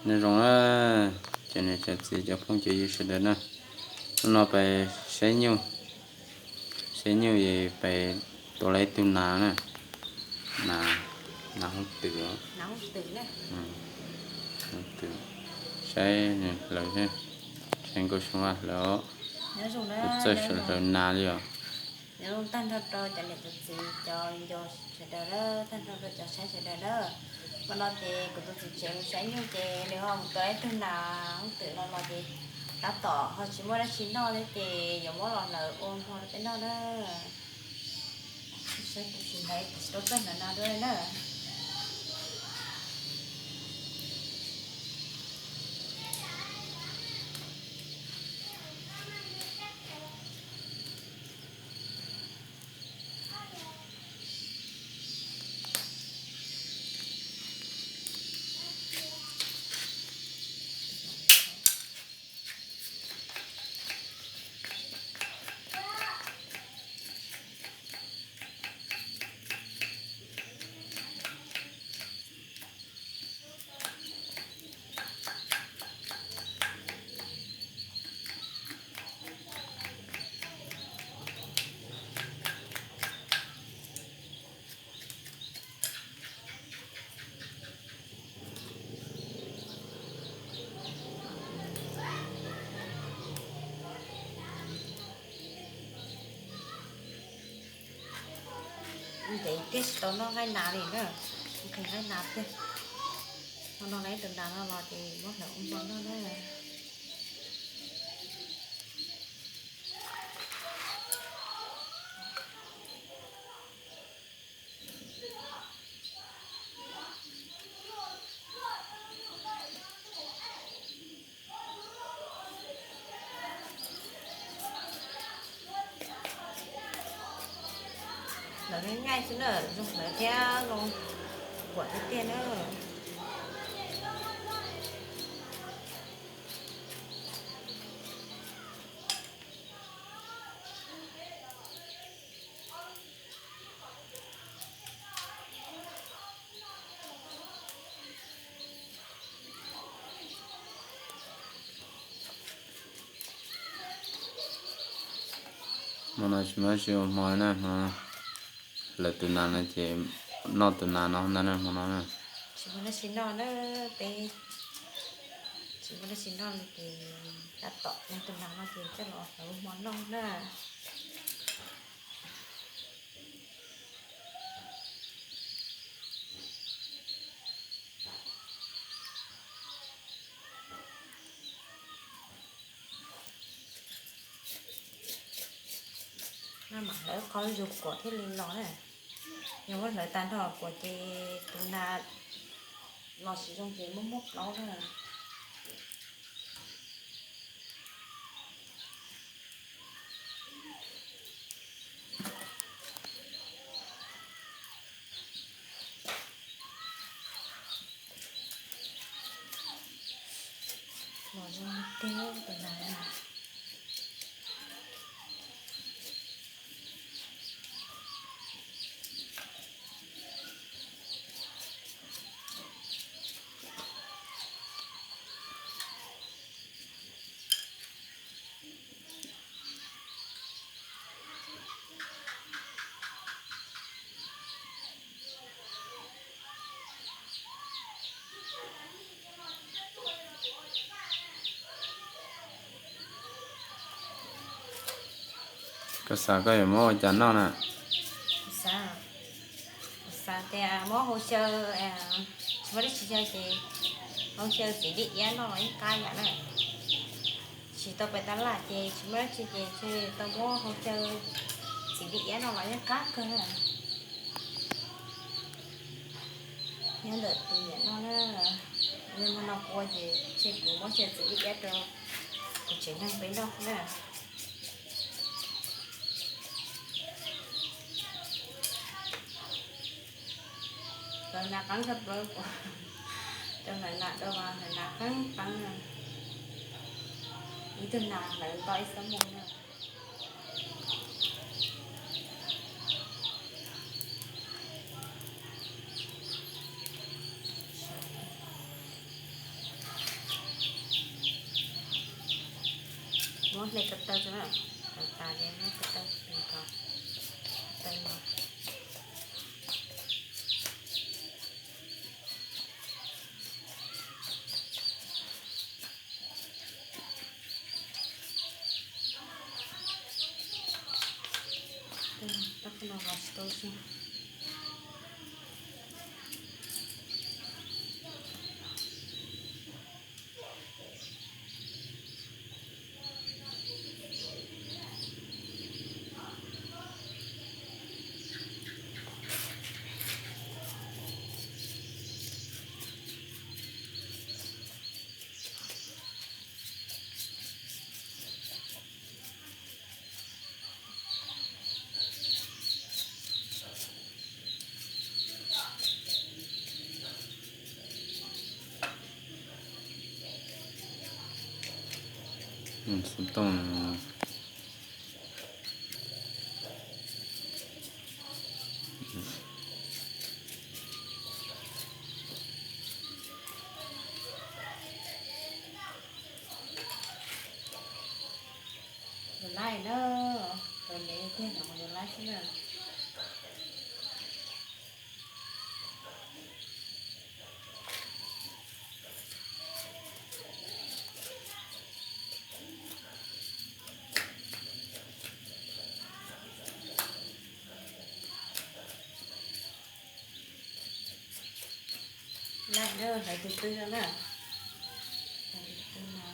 Nyob zoo na, cov niam cov txiv cov phooj cov ywg sawv daws na, hnub no pais saib nyuj, saib nyuj es pais tua lawv ib tug nas na, nas, nas hoob twm, hoob twm, saib nws hlawv, saib Nkauj Xyooj Vaj hlawv, txawj sawv hlawv nas li os. Nyob zoo tag nrho rau cov niam cov txiv cov nco sawv daws na, tag nrho rau cov saib sawv daws na. Hmo no ces kuv tus txiv tsev mus saib nyuj ces nws ho mus tua ib tug nas hoob twm no los ces tab tom ho tsis muaj dab tsi noj thiab ces yuav muab los hlawv ua hmo rau peb noj na. Saib kuv sim hlawv, kuv sim rau koj hlawv nas dua na. Ntev tiag tsis tau noj nqaij nas li na, nqhis nqaij nas tiag. Hmo no lawv ib tug nas no los ces muab hlawv ua hmo noj na. Hlawv nqaij nqaij xwb na, zoo hlawv thiab zoo huam tiag tiag na. Hmo no tsis muaj dab tsi ua hmo na, hmo no hlawv tus nas no ces noj tus nas no ntag na hmo no na. Tsis muaj dab tsi noj na, peb tsis muaj dab tsi noj li ces tab tom noj tus nas no ces coj los hlawv hmo noj na. Maj mam hlawv qhov zuj kuam thiaj li los na. Yog muab hlawv tag nrho kuam ces tus nas los tsis zoo ces muab muab plaub na. Los zoo tiag tus nas. Koj xav koj yuav muab ua cas noj na? Xav tias muab hau xyaw, tsis muaj dab tsi xyaw ces hau xyaw txiv dib iab noj los yeej qab yam na. Tsis tau pais taj laj ces tsis muaj dab tsi ces tsis tau muab hau xyaw txiv dib iab noj los yeej qab kawg na. Nyob ntawm tus niam no na, yog hmo no kuv ua ces ntshe kuv muab xyaw txiv dib iab rau kuv tsev neeg peb noj na. Hlawv nas qeeb tshaj plaws, rau hlawv nas dua mas hlawv nas qeeb qeeb na. Ib tug nas hlawv tau ib xuab moos na. Hle ko taw tso na, ko taw ces muab ko taw pem ko, ko taw los. Tab qhov no los tsis tau xwb. Xov tooj. Yus laij na, tus me thiaj hnov yus laij xwb na. Laij na, hlawv tus twg no na. Hlawv tus twg no.